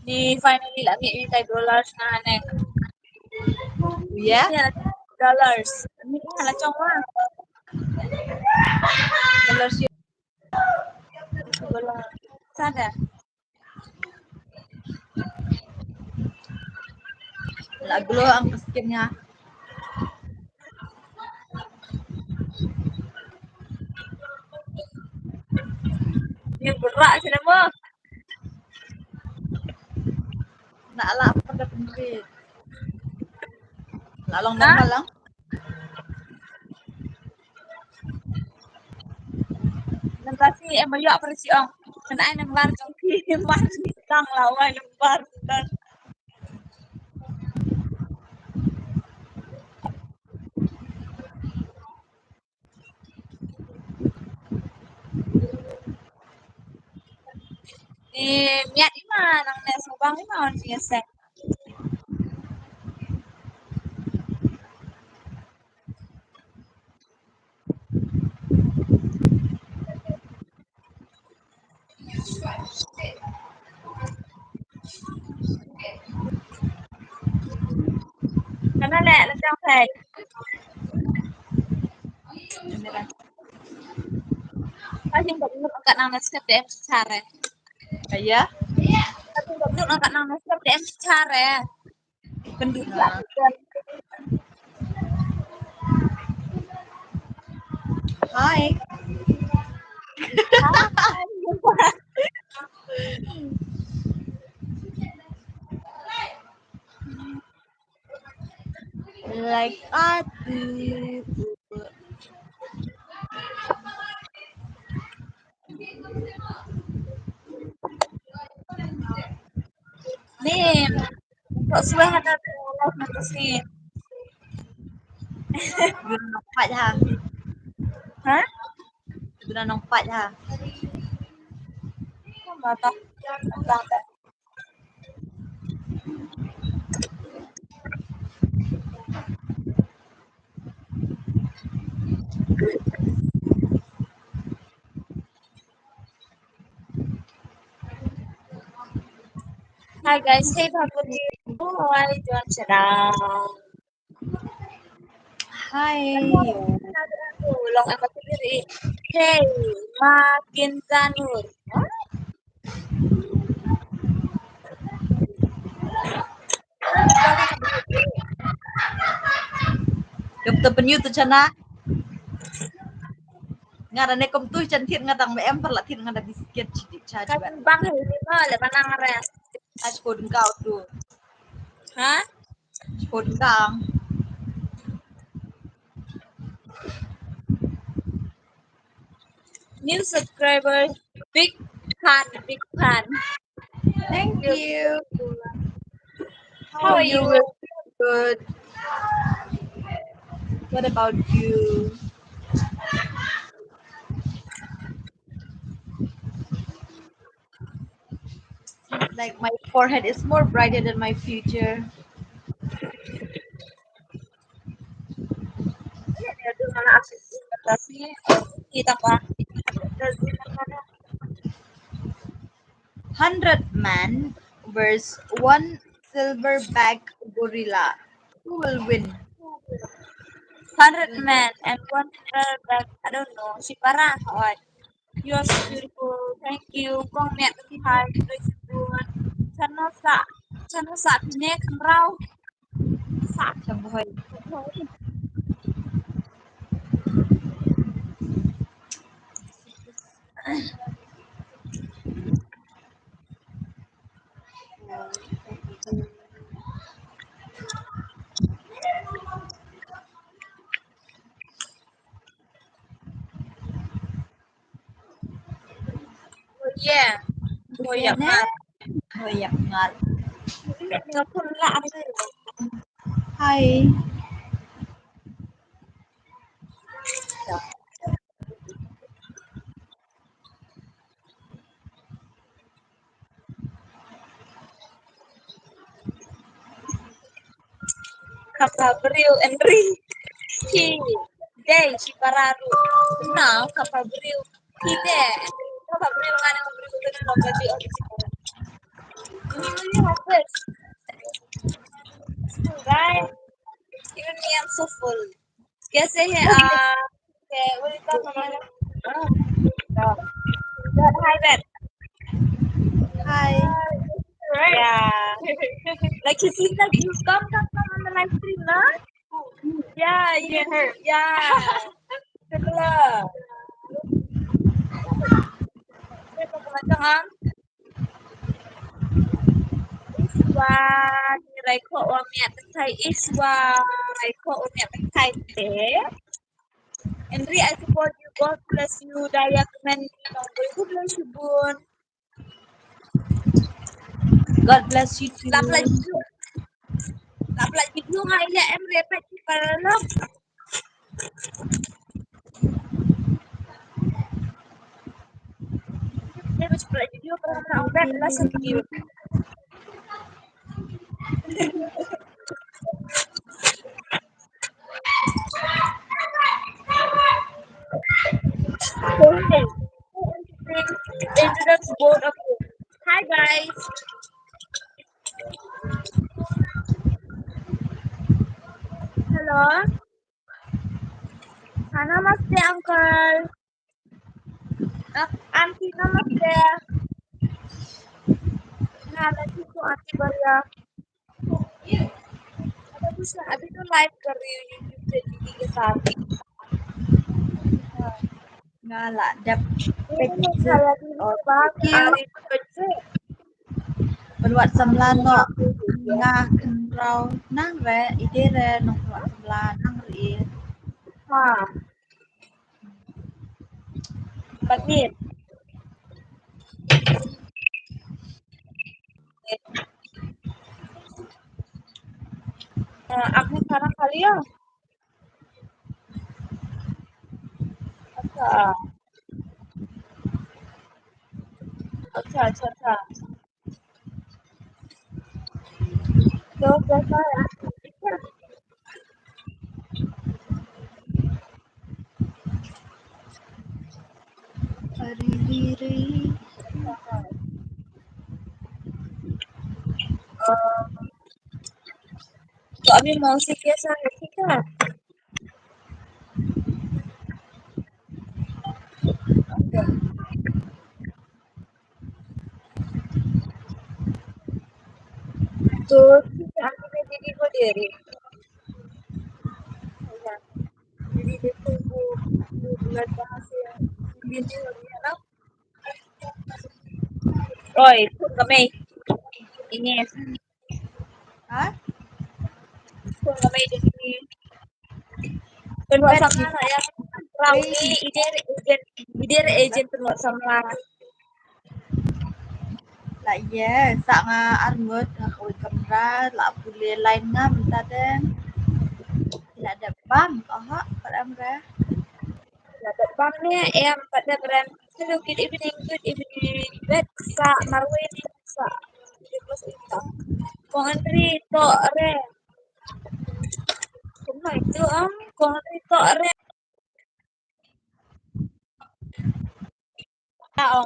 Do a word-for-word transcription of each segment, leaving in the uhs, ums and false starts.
Ni finally la mih ïa ka dollars nga ne. Yeah? Dollars. Ni la jong wa. Dollars. Dollars. Sa da. La glow ang ka skin nga. Ni berak sini mo. Nak lah pada pengkit. Lah long normal lang. Nang kasi em mayok pada si ong. Kena ai nang bar jong ki mar ni tang lawai nang bar tang. Ni miat ima nang ne subang ima on ni sek. Kana le la jang thai. Ka jingdap lut ka nang na step de em chare. Aya? Ka jingdap lut ka nang na step de em chare. Hi. Like I do. Nim, kok suah ada tu lah nanti sih. Guna nongpat ha. Ha? Guna nongpat ha. Apa tak? Apa tak? Hi guys, hey Bhagwati. Oh, hi John Shada. Hi. Long em diri. Hey, ma kin tanur. Kap ta penyu tu chana. Nga da ne kom tu chan thied nga dang em par la thied nga da biscuit chidik cha. Kan bang hei ni ma le manang re. As ko dengkau tu. Ha? Ko dengkau. New subscribers, big fan, big fan. Thank you. How are you? Good. What about you? Like my forehead is more brighter than my future. Hundred man versus one silverback gorilla. Who will win? Hundred man and one silverback. I don't know. Shipara. Alright. You are so beautiful. Thank you. Kong miat hi. Chano sa. Chano sa. Pine kamrau. Sa. Chamboy. Yeah. Hoyak ngat. Hoyak ngat. Hi. Kapa briew Henry. Hi. Dei shipara ruh. Na kapa briew. Hi dei. Kapa briew ngan kapa briew tu kapa briew. Right? Even me, I'm so full. कैसे हैं आप? Okay, welcome, mama. Oh. Hi, Ben. Hi. Right. Yeah. Like, you see, like, you come, come, come on the live stream, no? Yeah, you hear her. Yeah. Similar. Welcome, welcome. Iswa, ngi rai khoh wa miat tang Thai. Iswa, rai khoh wa miat tang Thai te. Henry, I support you. God bless you. Daya kmen nong bui. God bless you, bun. God bless you too. Lap like you. Lap like you. Hai ya, em repet para lap. Dia macam pula video pernah nak obat lah sedih. Introduce both of you. Hi guys. Hello. हाँ, नमस्ते अंकल। अ, आंटी नमस्ते। हाँ, मैं ठीक हूँ, आंटी बढ़िया। अभी कुछ, अभी तो लाइव कर रही हूँ YouTube पे दीदी के साथ। Nga la dep peit. Pynwad samla noh. Nga khynraw nang re, i dei re nongpynwad samla nang re. Ha. Patit. अ, आपने खाना खा लिया? अच्छा। अच्छा, अच्छा, अच्छा। तो कैसा है आपका? ठीक है? अरे रे रे। अ, तो अभी मौसी कैसा है, ठीक है? तो ठीक है, अभी मैं दीदी को दे रही हूँ। दीदी देखो, वो, वो ब्लड कहाँ से है? दीदी हो रही है ना? Oi, phone ka mei. Ini. Ha? Phone ka mei dei. Pynwad samla noh ïa. Rau ni, i dei re agent, i dei re agent pynwad samla. La ïa, sa nga arngut ha kawei kamra, la pule line nga mynta de. La dep bam, aha, pat em re. La dep bam ne em, pat dep rem. Hello, good evening, good evening. Bet sa marwei ni sa. Kong Henry to re. Kumno itu, em? Kong Henry to re. Ah, oh.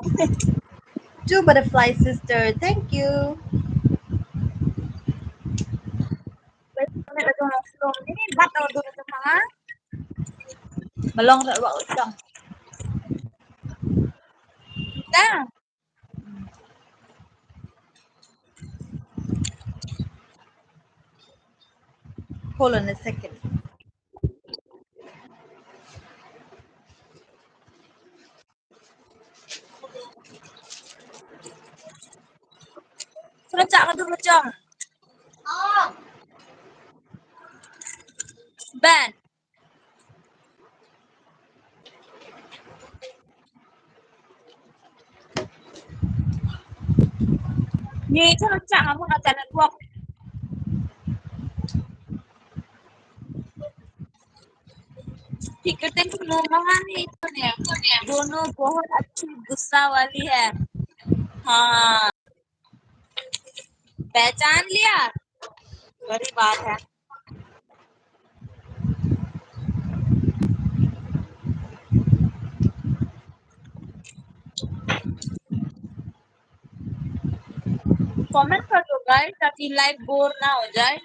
Two butterfly sister, thank you. Balong rat wak utang. Dah. Hold on a second. Sngewthuh ka dur lajong. Ban. Ngi sngewthuh nga mun ata network. ठीक है, thank you, no, महान है, इतने, दोनों बहुत अच्छी गुस्सा वाली है। हाँ, पहचान लिया, बड़ी बात है। Comment kar do guys, ताकि live bore na ho jaye.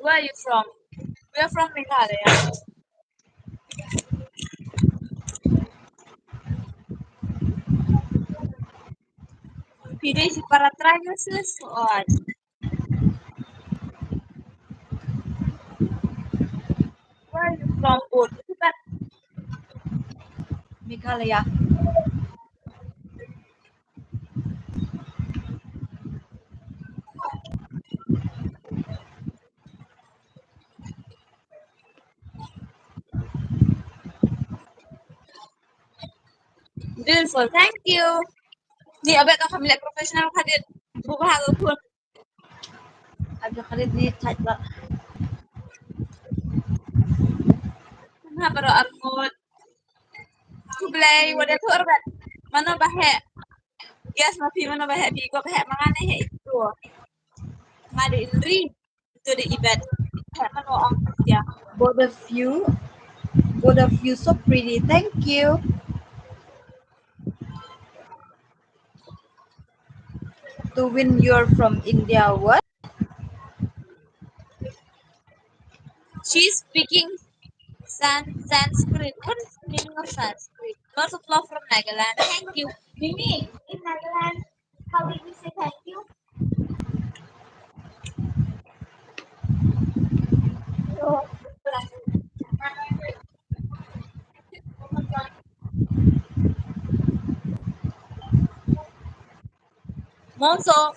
Where are you from? We are from Meghalaya. Phi dei shipara trai ne sis? Oi. Where are you from? Both. Meghalaya. Beautiful, thank you. Ni abet ka kham leh professional khadit. Buka ha ka khun. Abet khadit ni tight ba. Kumba baroh arngut. Khublei, wat ïathuh arbat. Mano ba heh? Yes, ma phi mano ba heh? Phi ko ba heh ma nga ne heh ito? Nga dei Inri. Ito dei Ibet. Heh mano ong ïa. Both of you, both of you so pretty. Thank you. To win, you're from India, what? She's speaking San-, Sanskrit. What is the meaning of Sanskrit? Lots of love from Nagaland. Thank you. Mimi, in Nagaland, how did we say thank you? Mongso.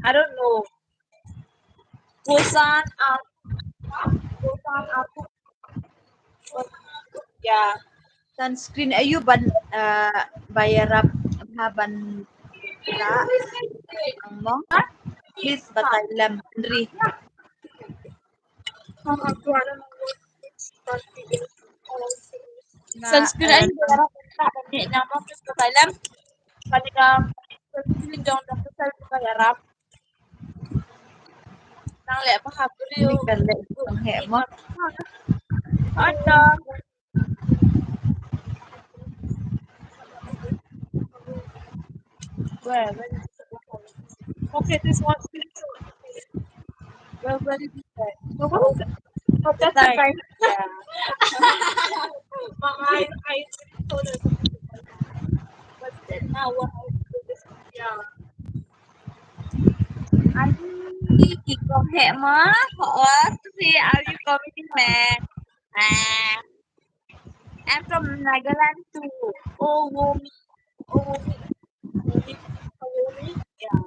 I don't know. Kosan aku. Kosan aku. Ya. Sunscreen aïu ban, uh, ba ïarap ha ban da ang mong. Please batai lem Henry. Sunscreen aïu ba ïarap ban da ang mong, please batai lem. Kane ka sunscreen jong Doctor Sal ba ïarap. Nang leh ba ha briew. Ni kan leh jong heh mo. Ada. Where, where is it? Okay, this one. Where, where did you say? Oh, that's the time. Yeah. My eyes, I told her. But then now what I do is, yeah. Ani ki kong heh ma, or to say, are you coming in, man? Ah. I'm from Nagaland too. Oh, Womi. Oh, Womi. Womi. Oh, Womi. Yeah.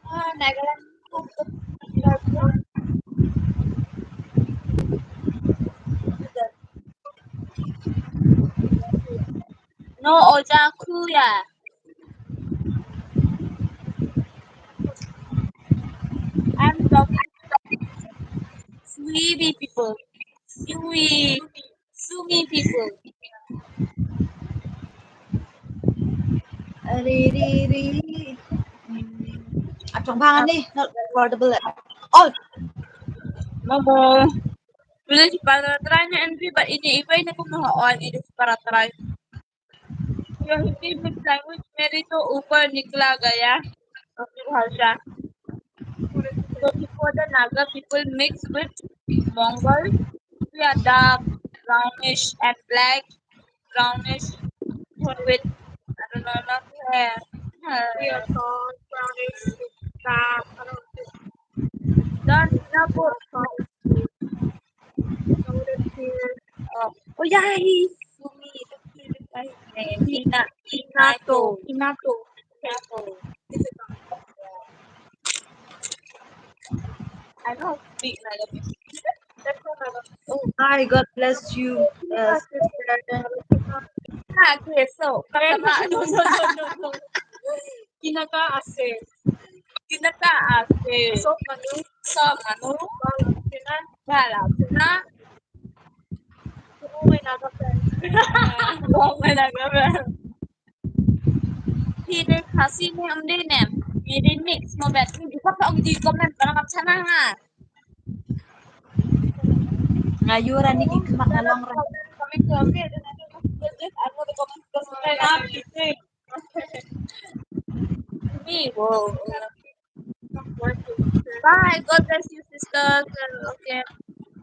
Ah, Nagaland. No, Oja Kuya. I'm from Sui people. Sui. Sumi people. Ri, ri, ri. Atong bang ni, not affordable at all. Mama. Bila di para trai na entry, but ini ibai na ko mga on, ini para trai. Your Hindi mixed language, मेरी तो ऊपर निकला गया. अपनी भाषा. So before the Naga people mix with Mongol, we are dark, brownish and black, brownish with, I don't know, not hair. We are tall, brownish, dark, I don't know. Dan Singapore. Oh, oh yeah, he's Sumi. Hina, Hinato. Hinato. Hinato. I know. Hi, God bless you, uh, sister. Ah, okay, so, no, no, no, no. Kinaka ase. Kinaka ase. Sop manu. Sop manu. Bala pina. Bala pina. Oh my God. Oh my God. Phi dei Khasi ne, um dei ne? Ngi dei mix mo bet. Ngi pat ong di comment ba ngam chana nga. Nga ïura ni ki khmat nga long re. Me, wow. Bye. God bless you, sisters. Okay.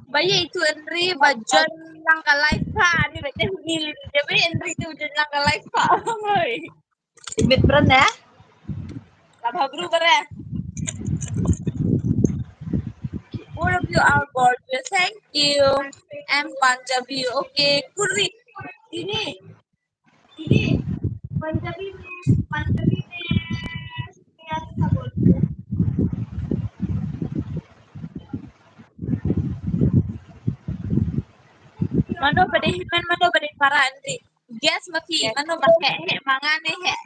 Ba ye itu Henry ba join lang ka live pa. Ni ba teh ni li je ba Henry tu join lang ka live pa. Oi. Mit pran eh? Ka bha bru bare. All of you are gorgeous. Thank you. I'm Punjabi. Okay. Kuri. Ini. Ini. Punjabi mein. Punjabi mein. Mano ba dei hynmen, mano ba dei para Henry. Guess ma phi, mano ba heh, heh ma nga ne heh.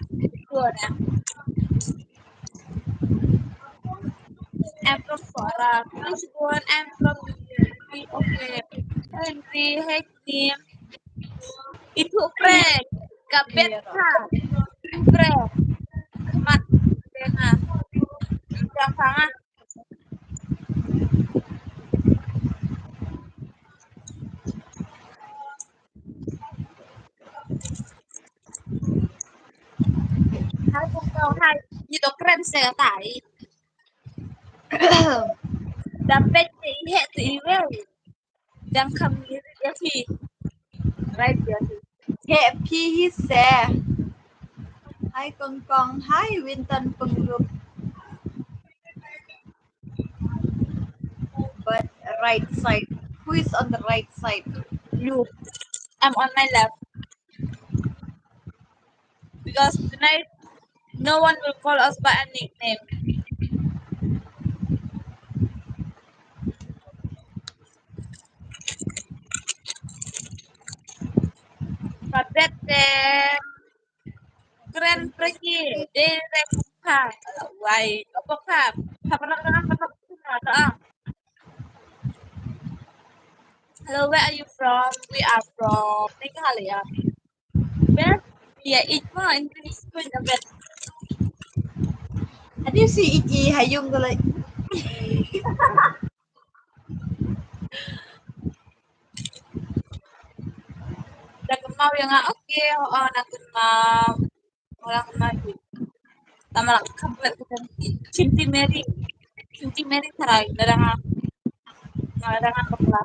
Ko na. I'm from Farah. Which one? I'm from Henry. Okay. Henry, hey team. Itu pre. Ka bet ha. Pre. Mat. Tengah. Jangan. Hai, kong kong, hai. Ni to kren se tai. Dapat ni he tu iwe. Dang kham ni ya phi. Right ya phi. He phi hi se. Hai kong kong, hai Winton Pengrup. But right side. Who is on the right side? You. I'm on my left. Because tonight, no one will call us by a nickname. Ka bet te kren preki de re ka. Wai, apa ka? Apa nak kena apa ka? Hello, where are you from? We are from Meghalaya. Beth, yeah, it mo in this school na Beth. How do you see it? I hayung ko like. Da kynmaw ïa nga, okay, oh, na kynmaw. Orang maju. Tama lah, kampret kita ni. Cinti Mary. Cinti Mary tharai, da dang nga. Nga da dang nga bakla.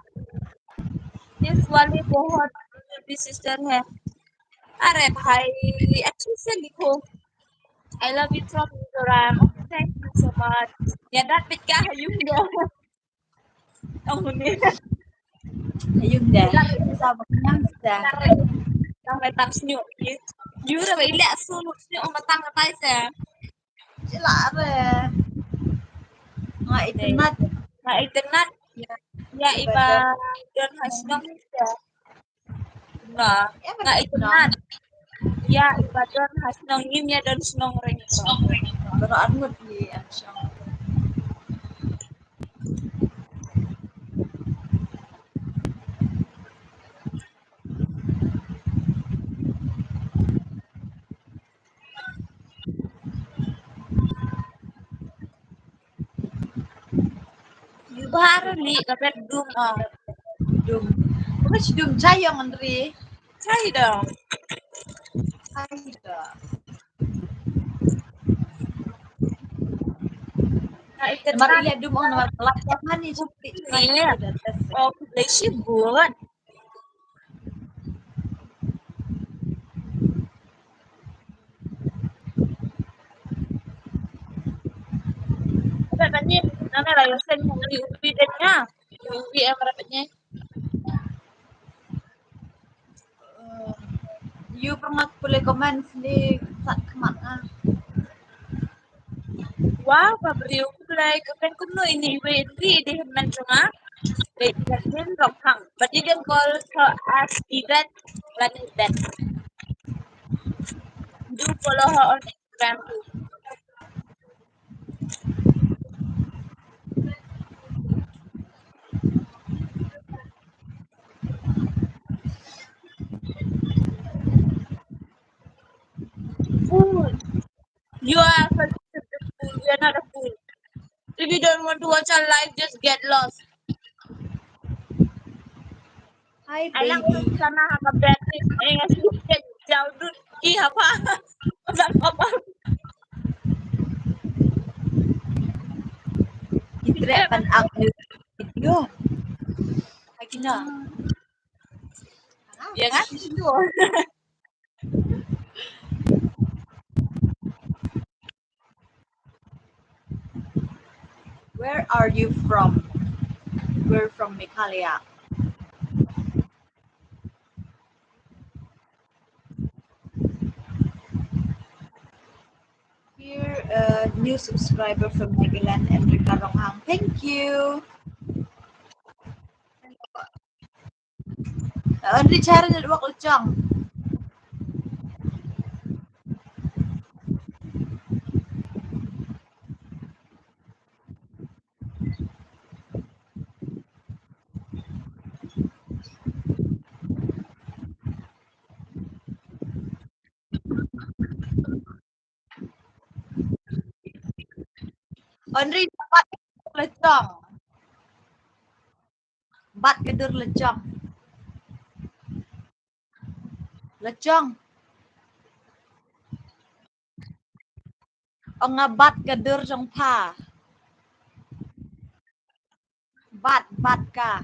This wali bahut beautiful sister hai. Are bhai, achhe se likho. I love you from Mizoram. Thank you so much. Ya, that picture, you know. Ong ni. Ayun deh. Sa ba kenyang sa. Tang re tang sñiuh. Yu re ba ileh su sñiuh ong ba tang re tai sa. Sila re. Nga internet. Nga internet. Ya iba don ha shnong sa. Nga, nga internet. Ya iba don ha shnong, ngim ïa don shnong re. Baroh arngut ïa shnong. Yu bha re li ka bet dum ah. Dum. Ka bet dum chai ïa man ri. Chai dong. Chai dong. Namar ïa dum ong namar laptop mani shuti. Iya. Oh, khublei shibun. Ba ni, name la ïoh send ïa u pi den ïa. U pi em ra ni. Yu pyrngat pule comment sini sat khmat ah. Wow, ba briew pule comment kumno ini iwe ri di hynmen jong nga. Wait, let me rock hang. But you can call her as Yvette, lane Yvette. Do follow her on Instagram too. Ooh, you are such a beautiful They're not a fool. If you don't want to watch our live, just get lost. Hi, I like baby. Sana ha ka bed ni. Ai nga shu ken jauh dut ki apa? Pesan apa? Ki treh ban up new video. Hai kina. Ya kan? Where are you from? We're from Meghalaya. Here, a new subscriber from Nagaland, Enrika Ronghang. Thank you. Ynri chara network lachong. Ynri bat ka dur lachong. Bat ka dur lachong. Lachong. Ong nga bat ka dur jong pha. Bat, bat ka.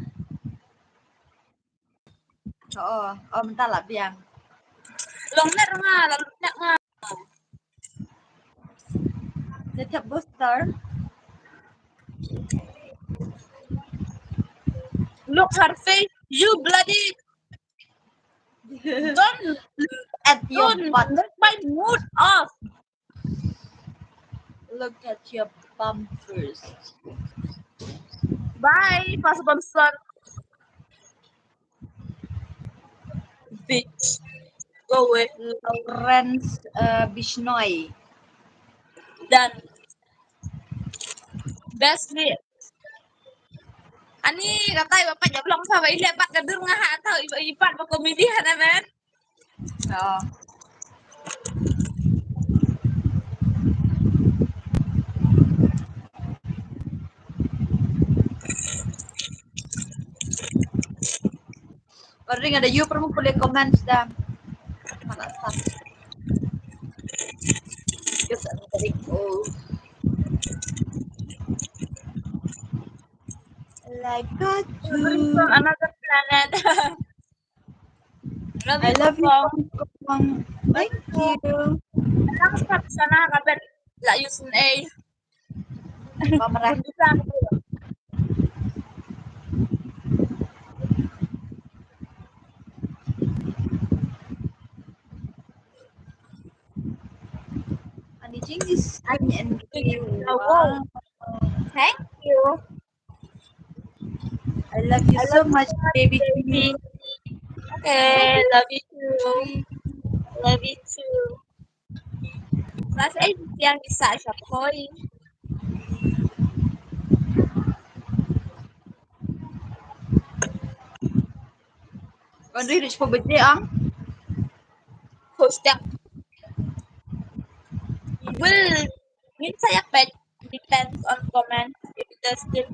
Oh, oh, mynta la biang. Long net nga, la long net nga. Dia tak booster. Look her face, you bloody. Don't, at your don't butt. Make my mood off. Look at your bum first. Bye, Pastor Bonson. Bitch. Go away. Lawrence, uh, Bishnoi. Done. Best ni. Ani katai ba pat ïa vlog sa ba i leh pat ka dur nga ha tau i, i pat ba komedi hana men. Oh. Ring ada you perlu boleh comment dah. Mana sah? Just ada tarik. Oh. Like a from another planet. Love I you, love you, Kong. Kong. Thank you. Lang sat sana ka bet la use a. Pamrah. Ani jing is I'm in. Wow. Thank you. I love you so much, baby. Okay, love you too. Love you too. Mas ai yang bisa sapoi. Kan ri ri shiphew baje ang. Hostel. Well, ngin sa ïa peit, depends on comment. If there's still,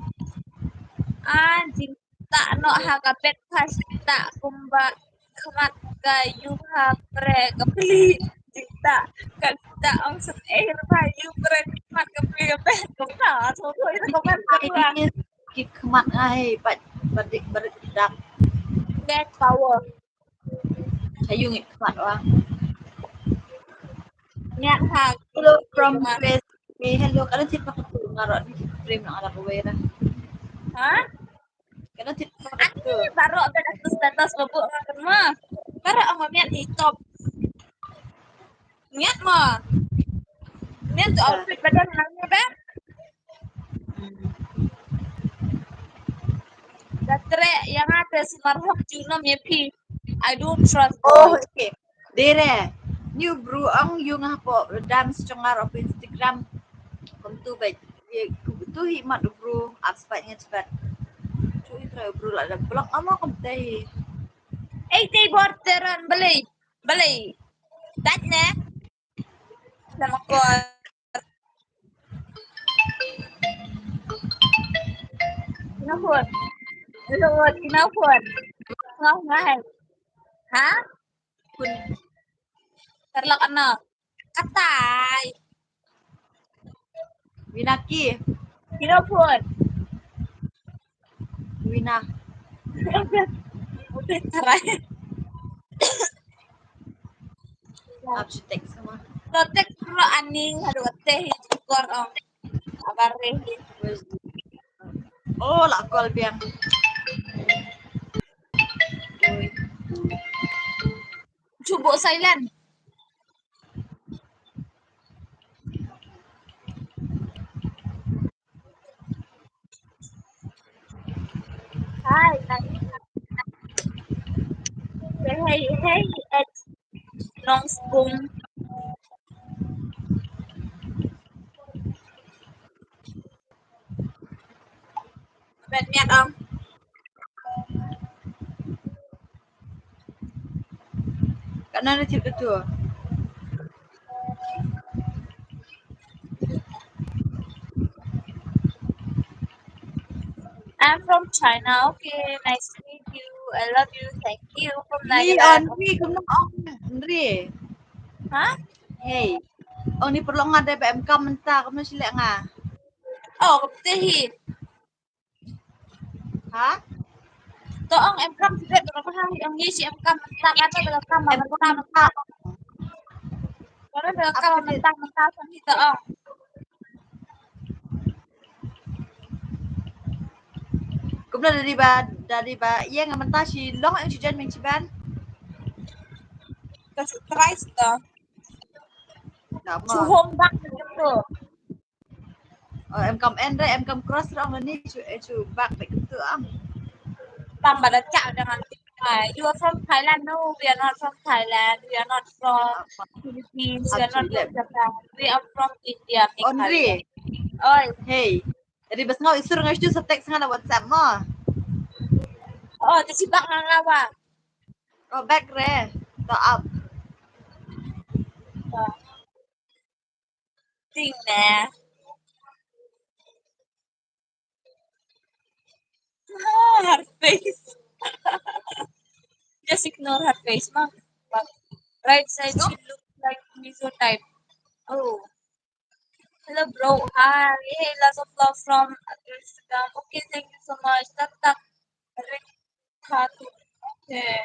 ah, jingtah noh ha ka bed pha, jingtah kumba khmat ka ïu ha pre ka pli. Jingtah ka jingtah ong sep eh pha ïu pre khmat ka pli ka bed kumta. So so ïa ka comment ka dua. Ki khmat ai, pat, pat dik, pat dik dak. That power. Ayu ngit khmat wa. Ngiat ha. Hello from U S A. Hello, ka la tip ba ka tu nga rot ni frame na ka wei ra. Ha? Ka la tip ba ka tu. Ani baroh ba ka tu status ba bu nga kan ma. Baroh ang ma miat ni top. Ngiat mo. Ngiat tu outfit ba don nang ni ba. Da treh ïa nga te sumar hok junom ïa phi. I don't trust boys. Oh, okay. Dere. New bru ang yu nga hapo dance jong nga hapo Instagram. Kumtu ba tu hi mat bru ap spat ngi spat. Tu hi trai bru la da block amo kumte hi. Ei te bor teran balei. Balei. Dat ne. Sama ko. Kino phone? Kino phone? Kino phone? Nga, nga hai. Ha? Phone. Terlak ano? Katai. Winaki. Kino phone? Wina. Udah tarai. Ap si text sama. Text pro aning, aduh, teh, jukor, oh. Abar deh. Oh, la call biang. Cuba silent. Hi, hey, hey, it's Nongspung. Bet miat ong. Katno na tip tu? I'm from China. Okay, nice to meet you. I love you. Thank you. From Nigeria. Ni on ni kumno ong ri. Ha? Hey. Ong ni paralok nga dei ba em kam mynta, kumno shi leh nga? Oh, ka phi hi. Ha? To ong em kam phi bet ba ha, ong ni shi em kam mynta, ka to da kam mynta mynta. Ka to da kam mynta mynta sa ni to ong. Kumno da dei ba, da dei ba ïeng mynta shi long, em shi jan meng shi ban. Ka surprise to. Shu home bak to. Oh, em kam en re, em kam cross rong ni, shu, eh, shu bak bek tu am. Tang ba da chak dengan, uh, you are from Thailand? No, we are not from Thailand. We are not from Philippines. We are not from Japan. We are from India. Onri. Oi. Hey. Jadi bas ngau isur ngau shu sa text nga na WhatsApp mo. Oh, tu si bak nga ngawa. Oh, back re. To up. Ting ne. Ah, her face. Just ignore her face, ma. But right side, she looks like Mizo type. Oh. Hello, bro. Hi. Hey, lots of love from Instagram. Okay, thank you so much. Tata. Okay.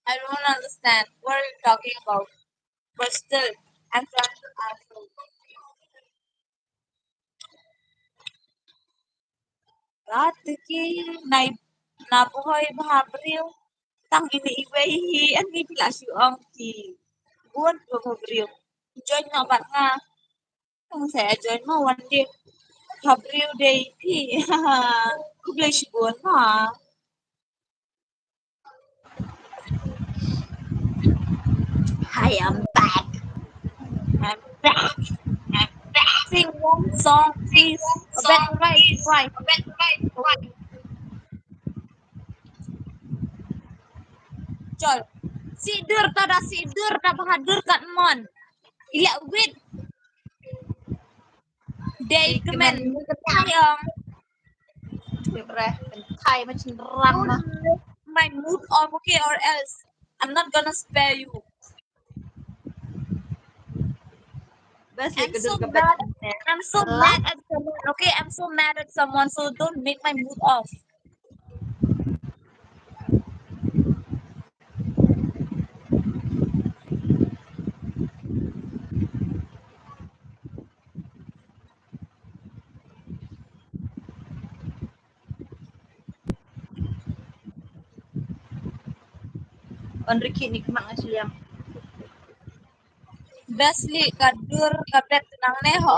I don't understand. What are you talking about? But still, I'm trying to answer. Rat ki nai na bohoi bha briew. Tang ini iwei hi, ani phi la shu ong ki bun bha briew. Join nga bad nga. Tang sa join ma one day. Bha briew dei phi. Khublei shibun ma. Hi, I'm back. I'm back. I'm back. Sing one song, please. A bit right, right. Chol. Sidur ta da sidur ta bahadur kat mon. Ila wit. Dei kmen. Kmen. Thai ong. Thai ma chin rang ma. Don't make my mood off, okay, or else I'm not gonna spare you. I'm so mad. I'm so mad at someone. Okay, I'm so mad at someone. So don't make my mood off. On riki ni kemak nga sliang. Best li ka dur ka bet nang ne ho.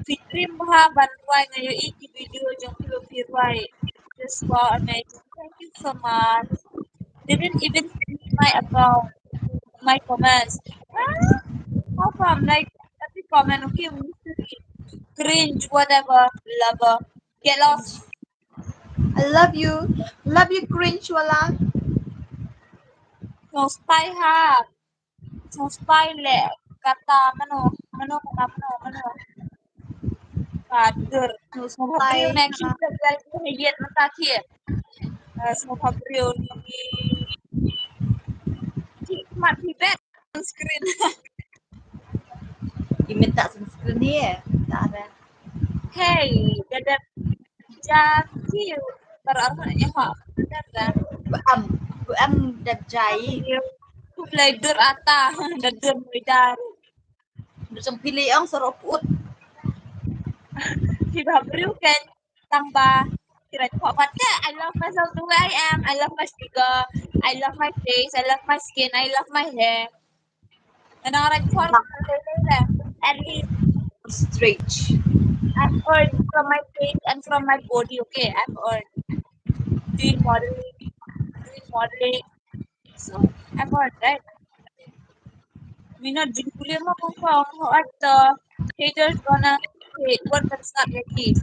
Phi trim bha ban rwai, nga ïohi ki video jong phi ba phi rwai. Just wow, amazing. Thank you so much. They didn't even see my account, my comments. Ah, how come? Like, every comment, okay, we used to read. Cringe, whatever, lover. Get lost. I love you. Love you, cringe wala. Song spy ha. Song spy le. Kata mano? Mano, mano, mano, mano. Ka dur. Sngewbha briew na ki, ka dur ka ïet mynta ki. Eh, sngewbha briew ni. Ki mat ki bet sunscreen. Ki mynta sunscreen ni, eh. Tak ada. Hey, da dep ja ki. Bar ar ha, eh, ha. Da da. Ba am, ba am da jai. Khublei dur ata, da dur mai dar. Dur jong pili ong sarok ut. Ki ba briew kan tang ba. Kira ko pat ka, I love myself the way I am. I love my figure. I love my face. I love my skin. I love my hair. And all right, for at least straight. I'm earned from my face and from my body, okay? I'm earned. Doing modeling, doing modeling. So, I'm earned, right? We not doing kuliah mo kong kong, what the haters gonna hate, what the snap your teeth.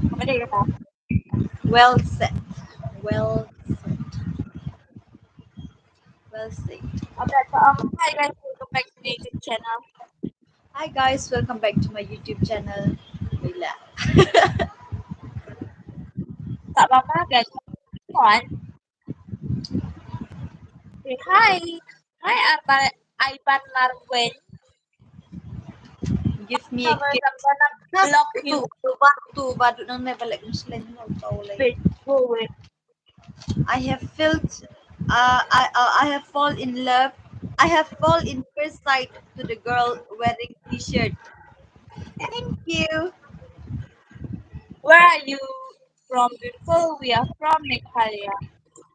Apa dia kata? Well said. Well said. Well said. Okay, so, um, hi guys, welcome back to my YouTube channel. Hi guys, welcome back to my YouTube channel. Bila. Tak apa-apa guys. Come on. Say hi. Hi, Arba-, Ivan Marwen. Give me a kiss. I'm gonna block you. Tu, tu, tu, badu nang ne balik Muslim, no, tau lagi. Wait, go away. I have felt, uh, I, uh, I have fall in love. I have fall in first sight to the girl wearing t-shirt. Thank you. Where are you from, beautiful? We are from Meghalaya.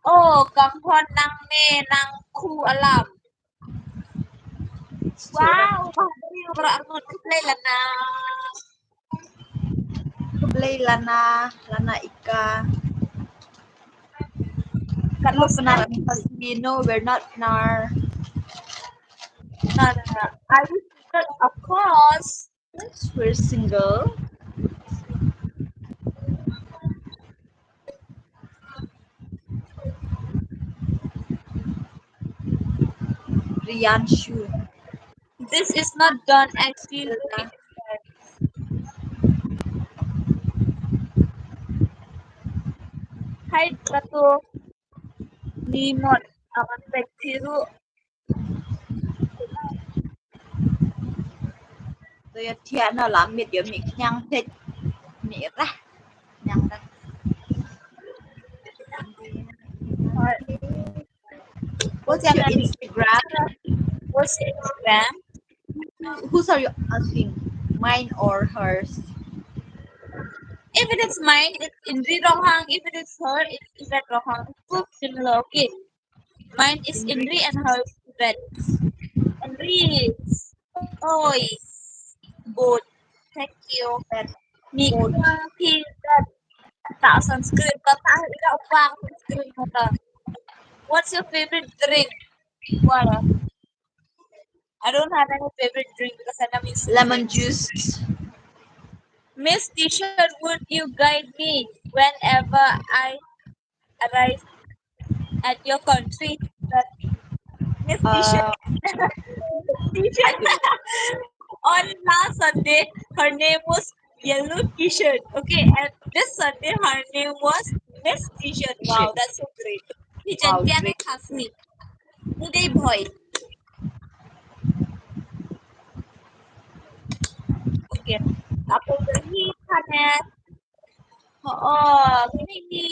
Oh, Kangkhon nang me nang khu alam. Wow, bah, bri, bra, arngut, khublei Lana. Khublei Lana, Lana Ika. Hello, Pnar and Hasmi. No, we're not Pnar. No, no, no. Are you single? Of course. Yes, we're single. Rianshu. This is not done, excuse me. Hi, Kato. Ni not akan pek thiru. To ïa thiah na la mit ïa mi kñiang thej mi rah. Kñiang rah. What's your Instagram? What's your Instagram? Who, whose are you asking? Mine or hers? If it is mine, it's Indri Ronghang. If it is her, it's Yvette Ronghang. It's both similar, okay? Mine is Indri and hers is Yvette. Indri. Oi. Good. Thank you. Good. What's your favorite drink? Water. I don't have any favorite drink because I never use lemon juice. Miss T-shirt, would you guide me whenever I arrive at your country? Miss T-shirt. Uh, T-shirt. On last Sunday, her name was Yellow T-shirt. Okay, and this Sunday, her name was Miss T-shirt. Wow, that's so great. Wow, great. Khasi. Uday Bhoi. Okay. Apa ni, Khanet? Oh, oh, ini ni.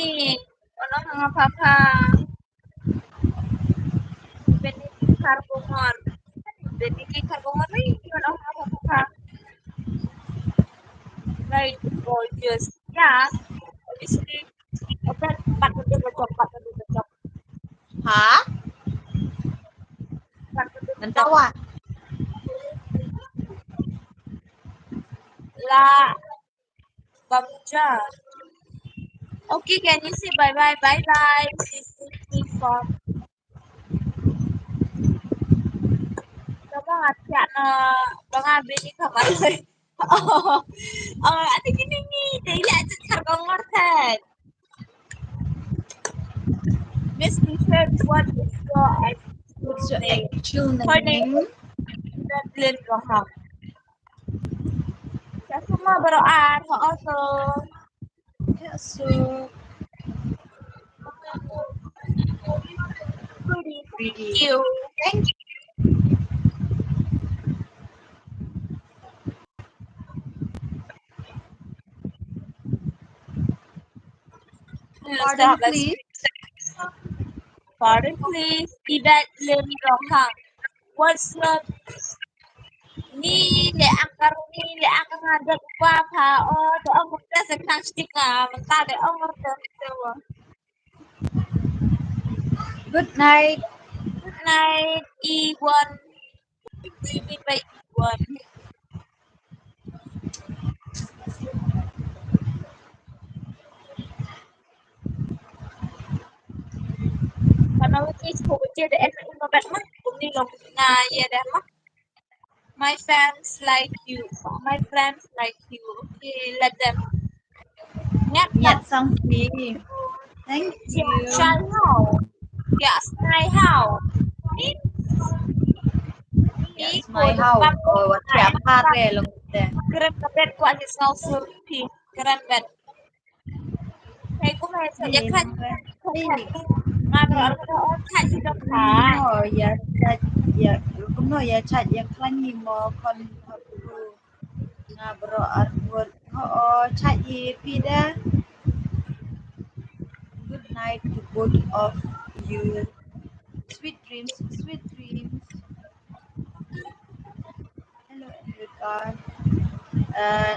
Ono hanga papa. Beniki Karbongor. Beniki Karbongor ni, ono hanga papa. Right, gorgeous. Yeah, obviously. Okay, pat tu dia cocok, pat tu dia cocok. Ha? Pat tu dia cocok. Nentawa. La Bamja. Okay, can you say bye bye? Bye bye. This is me from. Coba ngajak na, bang abis ni kamar. Oh, oh, ada gini ni. Dia lihat cakar kamar kan. Miss T-shirt, what is your actual name? What's your actual name? Her name is Madeline Ronghang. Sa suma baroh ar, ho oso. Yes, so. Pretty. Thank you. Thank you. Pardon, please. Pardon, please. Yvette Lim Ronghang. What's your ni le angkar ni le angkar ngadek papa o to angkar te se kang stika menta de angkar te se wa. Good night. Good night, Iwan. What do you mean by Iwan? Kana wiki ko wiki de ek uma bat ma. Kumni long nga ya de ma. My fans like you. My friends like you. Okay, let them. Nyat sang sih. Thank you. Shall how? Yes, my how? Yes, my how? Oh, what siapa deh long deh. Keren keren ko aja sal surti. Keren bet. Hey, kumno ya chat ya klan? Kumno ya chat ya klan? Kumno ya chat ya klan ni mo kon. Nga baroh ar ngut. Ho, chat ïa phi da. Good night to both of you. Sweet dreams, sweet dreams. Hello, Enrica. Uh,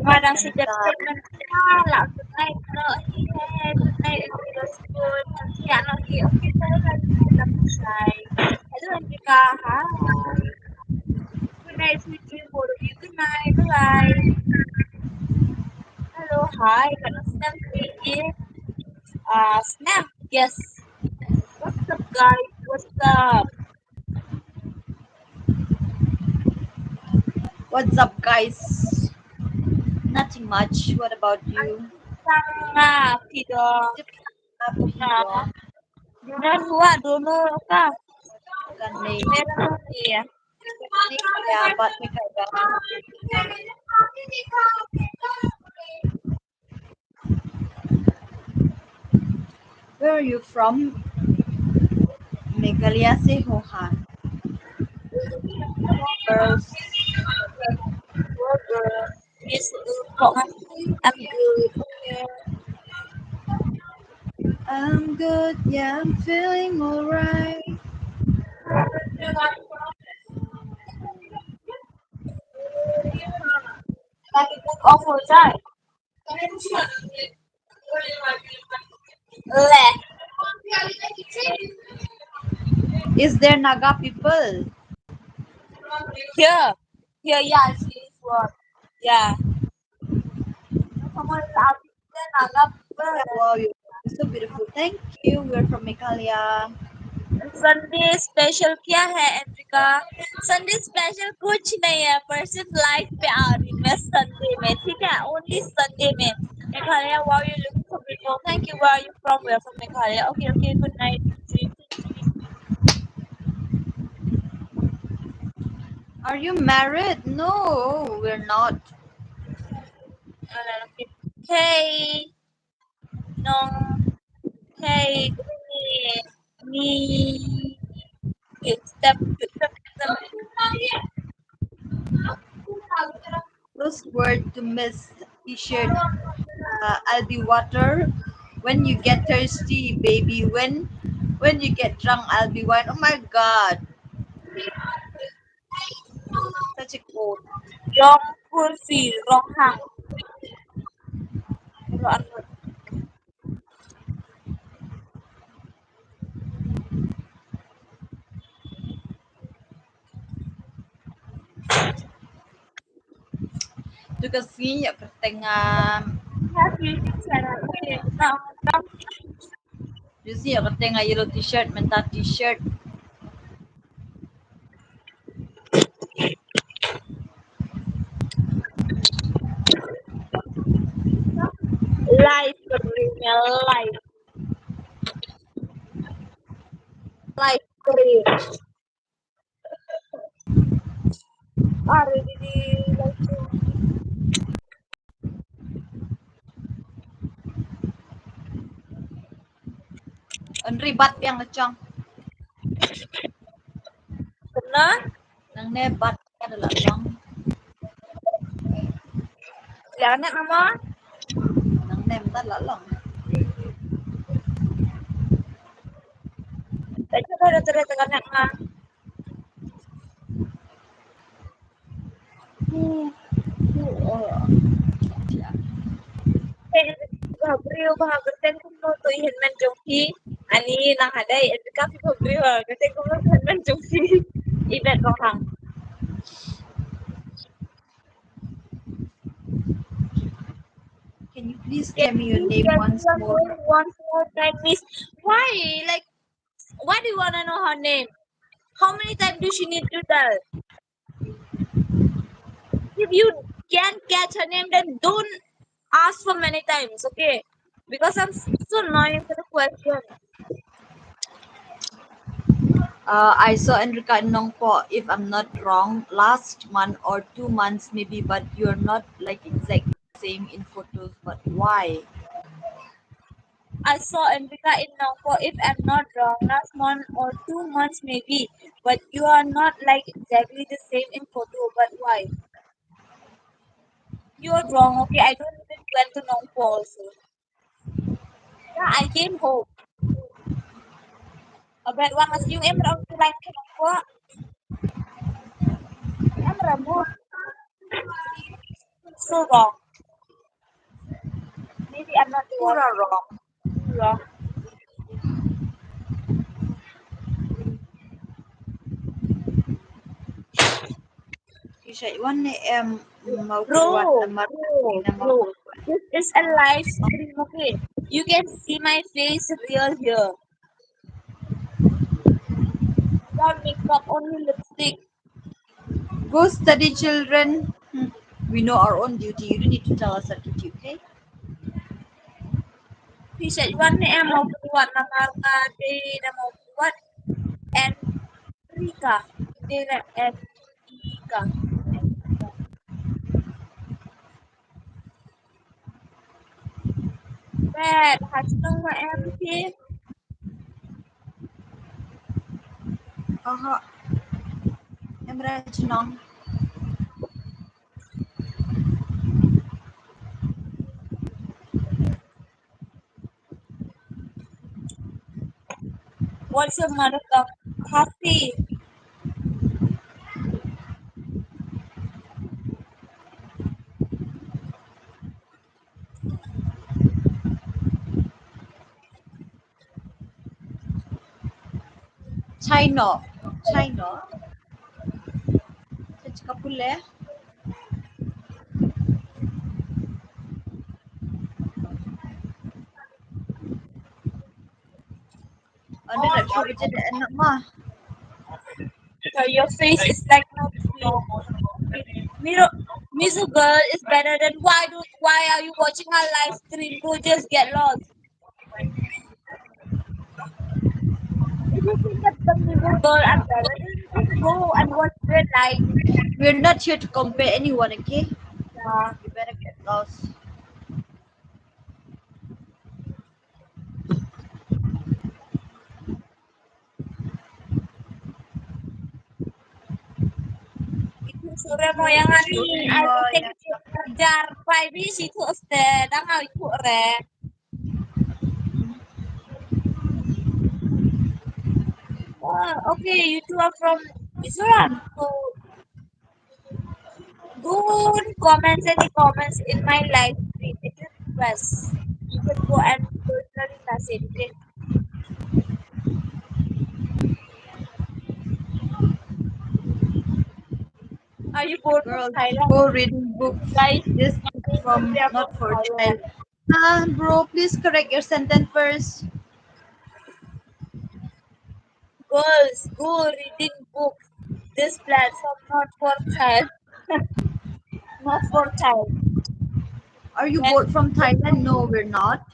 Madam Sujata. Good night, no, here. Good night, Enrica. Good night, Enrica. Okay, so let's get up inside. Hello, Enrica. Hi. Good night, sweet dream, both of you. Good night. Bye-bye. Hello, hi. Can you snap me in? Uh, snap. Yes. What's up, guys? What's up? What's up, guys? Nothing much. What about you? Sama, Pidong. Sama, Pidong. Dona Rua, Dona ka? Kan ni. Merah ni ya. Ni ya, bat ni ka. Where are you from? Meghalaya se ho, ha. Girls. Yes, uh, kok kan? I'm good. I'm good, yeah, I'm feeling alright. Lagi cook off ho jai. Leh. Is there Naga people? Here. Here, yeah, she is one. Yeah. Someone is asking, is there Naga people? Wow, you're so beautiful. Thank you. We're from Meghalaya. Sunday special क्या है, Enrica? Sunday special कुछ नहीं है, पर सिर्फ live पे आ रही मैं Sunday में, ठीक है? Only Sunday में। Meghalaya, wow, you looking so beautiful. Thank you. Where are you from? We're from Meghalaya. Okay, okay. Good night. Are you married? No, we're not. Okay. Nong, hey, ni, ni, step, step, step. First word to miss T-shirt. Uh, I'll be water when you get thirsty, baby. When, when you get drunk, I'll be wine. Oh my God. Such a quote. Yong Kursi, Ronghang. Tu ka sngi ïa kyrteng, um, tu sngi ïa kyrteng, uh, yellow T-shirt, mynta T-shirt. Live, live. live stream. Are ready di live stream. Ynri bat biang la jong. Kena? Nangne bat ka da la long. Liang net nama? Nangne mynta la long. Tadi ada terus tekan net ma. Ba briew ba ha kyrteng kumno to i hynmen jong phi. Ani nang hadai, en ka phi ba briew ha kyrteng kumno to hynmen jong phi. I bet ko hang. Can you please tell me your name once more? Once more time, please. Why? Like, why do you wanna know her name? How many times do she need to tell? If you can't catch her name, then don't ask for many times, okay? Because I'm so annoying for the question. Uh, I saw Enrika in Nongpoh, if I'm not wrong, last month or two months maybe, but you're not like exactly same in photos, but why? I saw Enrika in Nongpoh, if I'm not wrong, last month or two months maybe, but you are not like exactly the same in photo, but why? You're wrong, okay? I don't even went to Nongpoh also. Yeah, I came home. Abet wang as you em rong tu lain ke Nongpoh. Em ramu. So wrong. Maybe I'm not the one. Wrong. Kisha iwan ne em mau Bro, kuat namar bro, namar bro. This is a live stream, okay? You can see my face real here. Without makeup, only lipstick. Go study, children. Hmm. We know our own duty. You don't need to tell us what to do, okay? Kisha iwan ne em mau kuat namar ka de na mau kuat. Enrika. De na Enrika. Bet, ha chnong ma em phi? Aha. Em ra chnong. What's your mother tongue? Khasi. China. China. Chachka pule. Ande na chu je de na ma. So your face is like no screen. Miro, Mizu girl is better than why do why are you watching our live stream? Go just get lost. If you think that the Mizu girl are better, then just go and watch their live. We're not here to compare anyone, okay? Yeah. You better get lost. Itu sore mo yang ani, aku tek jar pai bi situ ste, dang aku re. Oh, okay, you two are from Mizoram. So don't comment any comments in my live stream. It is request. You can go and personally message, okay? Are you bored from Girl, Thailand? Go reading books. Guys, This is from not for child. Ah, bro, please correct your sentence first. Girls, go reading books. This platform not for child. Not for child. Are you both from Thailand? No, we're not.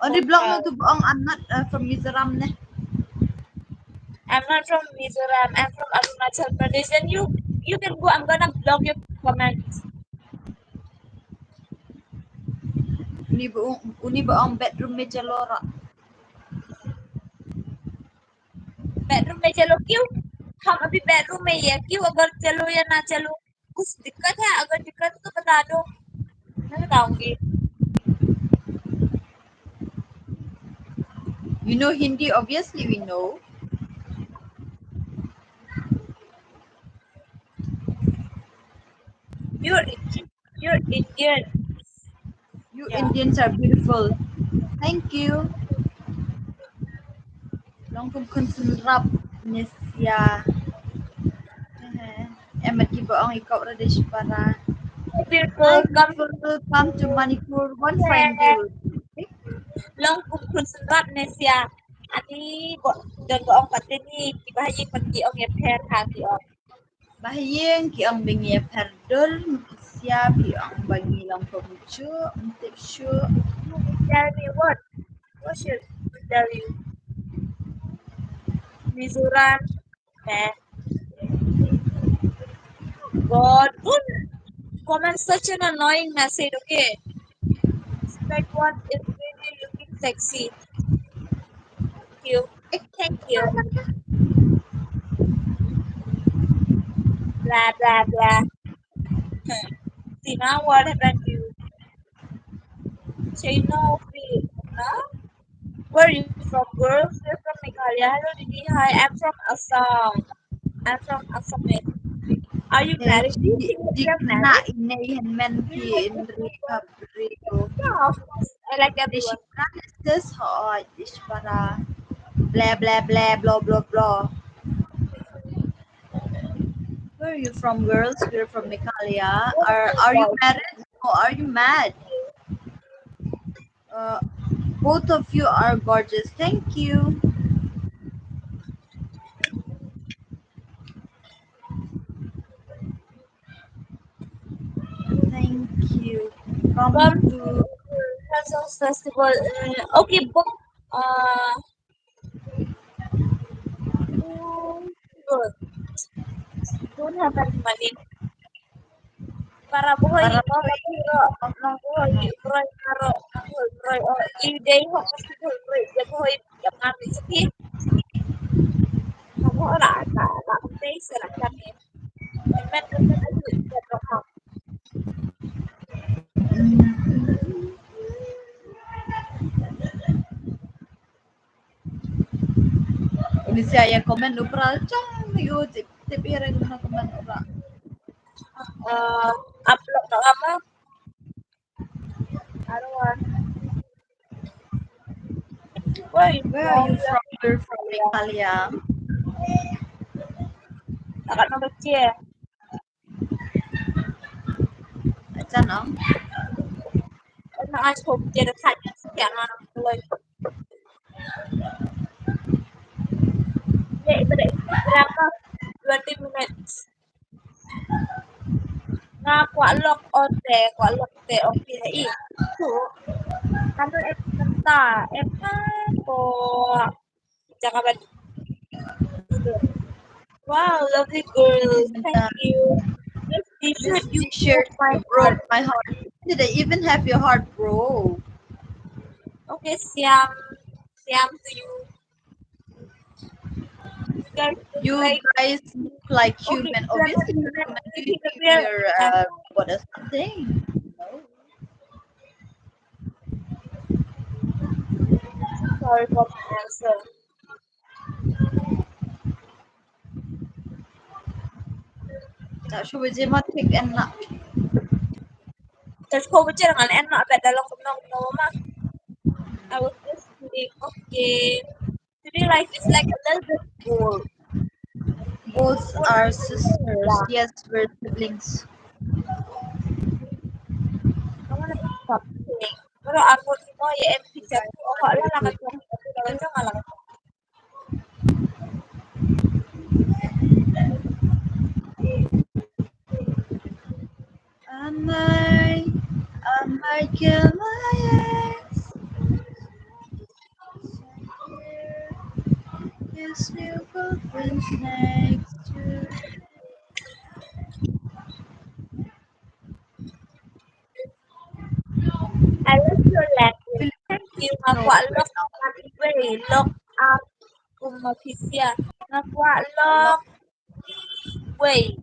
Only block me to Bong. I'm not uh, from Mizoram ne. I'm not from Mizoram. I'm from Arunachal Pradesh. And you, you can go. I'm gonna block your comments. Uni ba ong, uni ba ong bedroom me jalo ra. Bedroom me jalo kyu? Hum abhi bedroom mein hi kyu? Agar jalo ya na jalo, kuch dikkat hai? Agar dikkat hai to bata do. Main bataungi. You know Hindi? Obviously we know. You're Indian. You're Indian. You Indians are beautiful. Thank you. Long kum khun sngewrap Nesia. Em, ki ba ong i kop ra dei shipara. Beautiful. Hi, come, come to Manipur one fine day. Long kum khun sngewrap Nesia. Ani ba don ba ong pat ni ki ba ha ïing pat ki ong ïapher ha ki ong. Ba ha ïing ki ong ba ngi ïapher dur, Nesia ki ong ba ngi long kumjuh, ym tip shuh. Tell me what? What should I tell you? Mizoram. Eh. God, don't comment such an annoying message, okay? Strike one is really looking sexy. Thank you. Thank you. Blah, blah, blah. Sina, what happened to you? China, okay, huh? Where are you from, girls? You're from Meghalaya. Hello, Didi. Hi, I'm from Assam. I'm from Assam. Are you married? Do you think you're married? Yeah, of course. I like everyone. Blah, blah, blah, blah, blah, blah. Where are you from, girls? We're from Meghalaya. Are, are you married? Or are you mad? Uh, both of you are gorgeous. Thank you. Thank you. Come to Hazon Festival. Uh, okay, book. Uh, mm, good. Don't have any money. Para buhoi, para buhoi, ro, nong buhoi, roi, karo, nong buhoi, roi, o, i dei ho, pasti buhoi, roi, ja buhoi, ja ngambi sepi. Nong buhoi, ra, ra, ra, pasti, sera, kami. Emen, emen, ayu, ja, rok, ha. Uni sia ïa comment u pral chong ïa u tip tip ïa ra kumno comment u pral. Uh, upload ka lama. Arwa. Where are you from? You're from Meghalaya. Akat number cie. Ajan ong. Ena ai khop je da thaj sia na loi. Ye, ibadah berapa? Twenty minutes. Nga kwah lok ote, kwah lok te, okay, i. Tu. Kan tu em kata, em ko. Wow, lovely girl. Thank you. This t-shirt, you broke my heart. Did I even have your heart, bro? Okay, Siam. Siam to you. You guys look like human. Obviously, you're a robot or something. Sorry for my answer. Ta shu baje ma thik en na. Ta shu baje ngan en na, bad da long kumno kumno ma. I was just kidding. Okay. Today life is like a little bit bored. Both are sisters. Yes, we're siblings. I wanna eat something. Pero ako, ito, yung M P sa ako, ala lang ako, ala lang ako. I might, I might kill my ex. Who's next? I love your language. Thank you. Nga kwah lok ar wei, lok ar kum ma phi sia. Nga kwah lok wei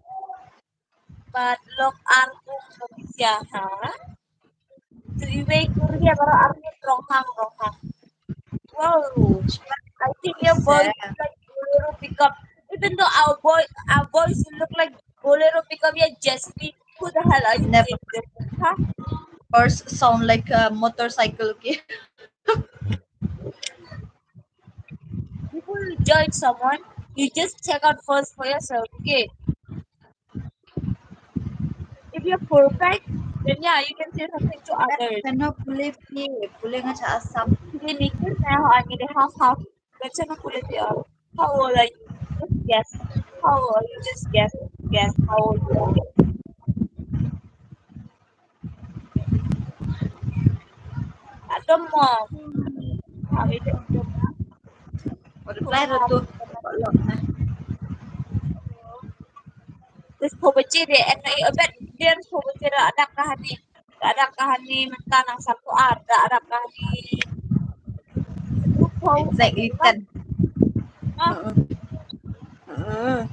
bad lok ar kum ma phi sia, ha? Three way Korea baroh ar ngut, rong hang, rong hang. Wow, I think your voice is like Bolero pickup. Even though our boy, our voice look like Bolero pickup, yeah, Jasmine, who the hell are you? Never. Huh? Or s- sound like a motorcycle, okay? Before you judge someone, you just check out first for yourself, okay? If you're perfect, then yeah, you can say something to others. Kano pule phi, pule nga cha Assam. Pule ni ke na ha ni de half half. But kano pule phi. How old are you? Just guess. How old are you? Just guess. Guess how old you are. Atom mo. How is it? Reply ra tu. This poverty de and I bet dia poverty ra ada kahani. Ada kahani mentang nang satu ar, ada kahani. Exactly ten. Uh-uh.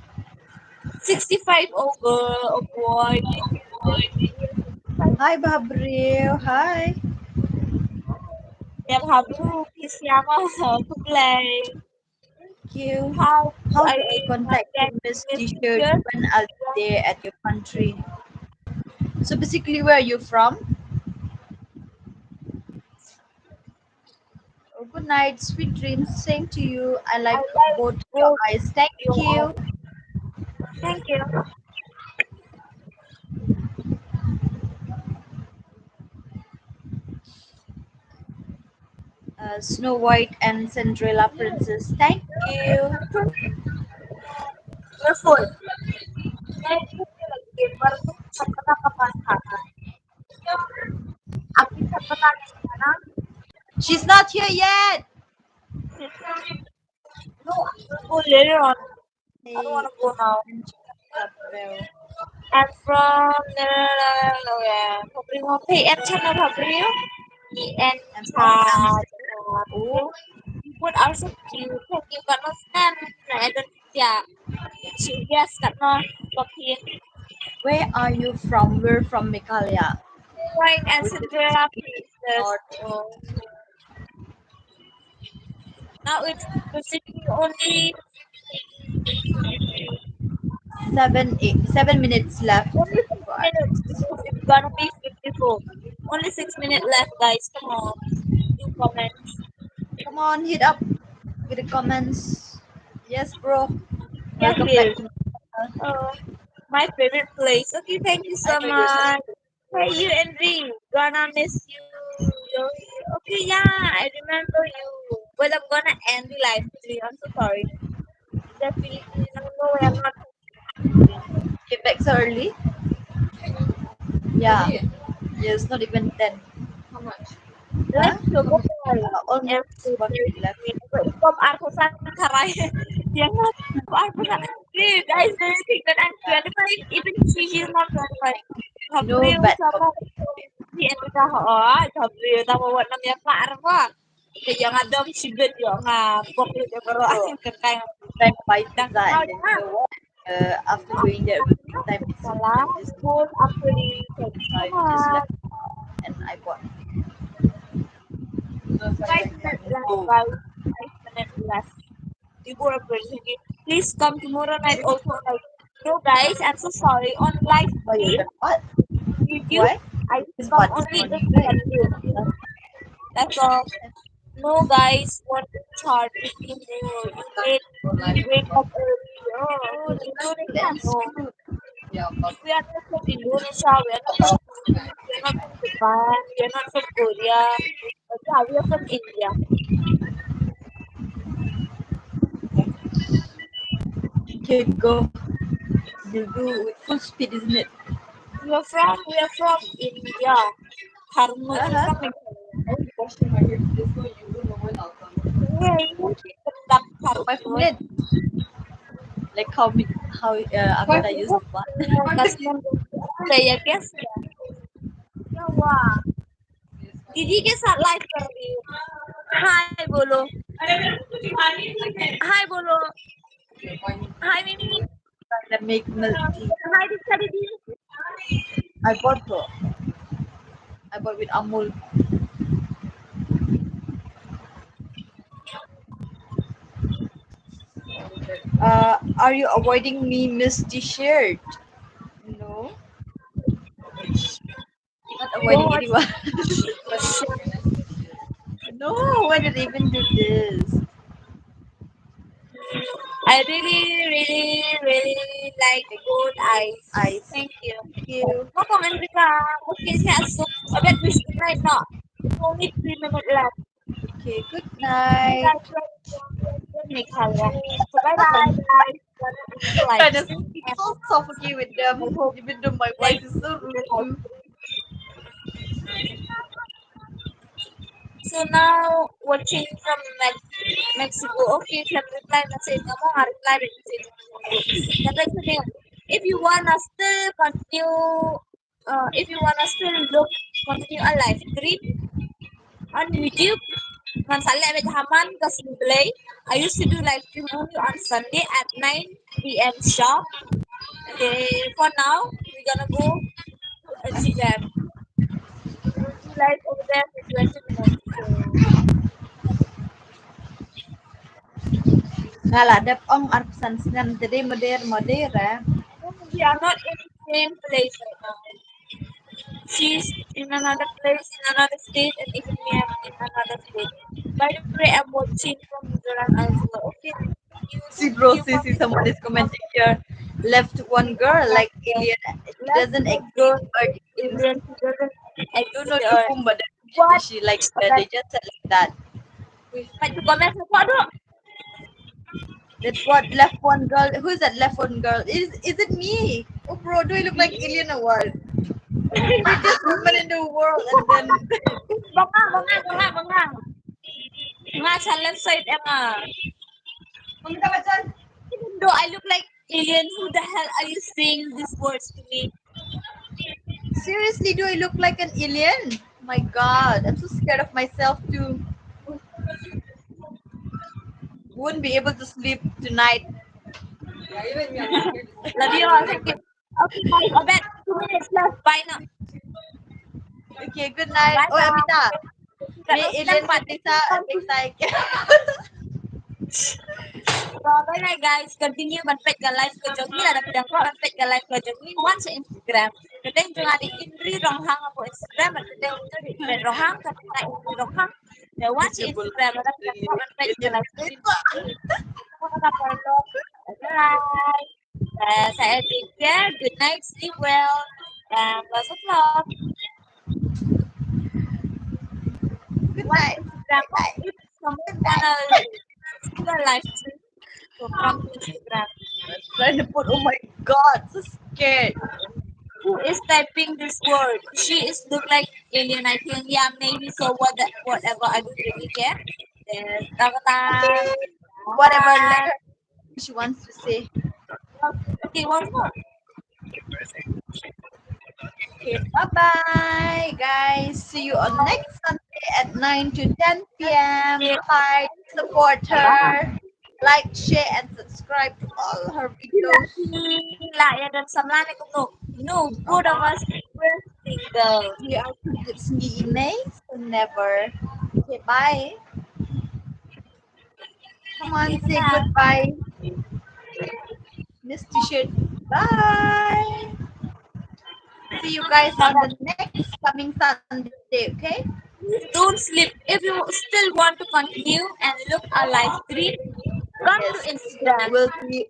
Sixty-five over, oh boy. Hi, Bhabri. Hi. Yeah, Bhabri, please, yeah, to play. Thank you. How, how do I contact you, Miss T-shirt? When I'll be there at your country? So basically, where are you from? Oh, good night, sweet dreams. Same to you. I like both your eyes. Thank you. Thank you. Uh, Snow White and Cinderella Princess. Thank you. Beautiful. She's not here yet. No, we'll go later on. I don't wanna go now. I'm from the Pabrio. Hey, I'm Chana Pabrio. And I'm from Amsterdam. Oh, you put also you can you got no stand. I don't, yeah. She, yes, got no copy. Where are you from? We're from Meghalaya. Wine and Cinderella princess. Oh. Now it's basically only seven, eight, seven minutes left. Only six minutes. It's gonna be fifty-four. Only six minutes left, guys. Come on. Do comments. Come on, hit up with the comments. Yes, bro. Yeah, welcome back. Uh, my favorite place. Okay, thank you so much. Hey, you, Andrew. Gonna miss you. Okay, yeah, I remember you. Well, I'm gonna end the live stream. I'm so sorry. Definitely, no, no, I'm not. Came back so early? Yeah. Yes, not even ten. How much? Let's go. Almost one minute left. Stop artisan karai. Yang artisan. Dude, guys, do you think that I'm qualified? Even she is not qualified. No, but di enda ha, oh, ha, di enda ha, wat nam ïa kla arwa. Ke ïa nga dom shibit ïa nga pok ïa ka ro. Ka kai. Time by design. Uh, after going there, time is salah. School after the, I just left and I bought. Five minutes left, guys. Five minutes left. People are bringing it. Please come tomorrow night also. Like, no, guys, I'm so sorry. On live stream, what? With you, why? I come only if you. That's all. No, guys, what is hard if you, you need to wake up early? Oh, you don't know. We are not from Indonesia, we are not from, we are not from Japan, we are not from Korea. But yeah, we are from India. Okay, go. You go with full speed, isn't it? We are from, we are from India. Karma. Uh-huh. Hey, five minutes. Like how me, how uh, Amita used one. Customer, say yes. क्या हुआ? दीदी के साथ लाइव कर रही हूँ। हाय बोलो। हाय बोलो। हाय मिमी। Make milk tea. हाय दीक्षा दीदी। I bought though. I bought with Amul. Uh, are you avoiding me, Miss T-shirt? No. Not avoiding anyone. No, why did I even do this? I really, really, really like gold eyes. Eyes. Thank you. Thank you. Kau komen juga. Okay, saya asup. Abet mesti naik, no. Only three minutes left. Okay, good night. Bye bye, guys. It's so soft with them, even though my voice is so rude. So now watching from Mex- Mexico. Okay, can reply message. Kamu harus reply message. Kata sini, if you wanna still continue uh, if you wanna still look, continue a live stream on YouTube, man saleh bad haman ka sini play. I used to do live stream only on Sunday at nine p.m. sharp. Okay, for now we're gonna go to Instagram. We'll do live over there for twenty minutes. So. Nga la dep ong arphew san snem te dei moder moder eh. We are not in the same place right now. She's in another place, in another state, and even me, I'm in another state. By the way, I'm watching from Mizoram as well. Okay. See, bro, see, see, someone is commenting here. Left one girl like alien. She doesn't exist. Or alien, she doesn't exist. I don't know to whom, but she likes her. They just said like that. Wait, baca komen siapa tu? That what left one girl. Who is that left one girl? Is is it me? Oh bro, do I look like alien or what? Prettiest woman in the world and then Banga, banga, banga, banga. Nga challenge side nga. Even though I look like alien, who the hell are you saying these words to me? Seriously, do I look like an alien? My God, I'm so scared of myself too. Won't be able to sleep tonight. Love you all. Thank you. Okay, guys, about two minutes left. Bye now. Okay, good night. Bye. Oh, Amita. Hey, Ellen, Amita, Amita. So, bye bye guys, continue ban peit ka live ka jong ngi, lada phi dang kwah ban peit ka live ka jong ngi, wan sha Instagram. Ka dei jong nga dei Indri Ronghang hapoh Instagram, ka dei jong nga dei Indri Ronghang, ka dei Indri Ronghang. Te wan sha Instagram, lada phi dang kwah ban peit ka live ka jong ngi. Bye. Uh, saya take care. Good night, sleep well, and lots of love. Good night. Bye bye. Someone gonna see the live stream. So come to Instagram. Trying to put, oh my God, so scared. Who is typing this word? She is look like alien, I think. Yeah, maybe. So what? Whatever. I don't really care. Then, okay. Whatever. Let her she wants to say. Okay, once more. Okay, bye bye, guys. See you on next Sunday at nine to ten p.m. Bye. Support her. Like, share, and subscribe to all her videos. Lah ya dan samlane kumno. No, both of us were single. Yeah, it's me, Inez, never. Okay, bye. Come on, say goodbye. Miss T-shirt. Bye. See you guys on the next coming Sunday, okay? Don't sleep. If you still want to continue and look our live stream, come to Instagram. We'll be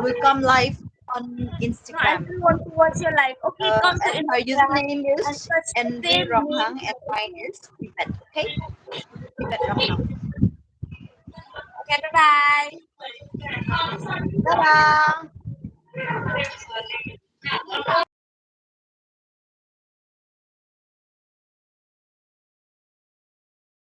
We'll come live on Instagram. No, I still want to watch your live. Okay, uh, come to Instagram. Her username is Indri Ronghang and mine is Tibet. Okay? Tibet Ronghang. Okay, bye-bye. Bye-bye.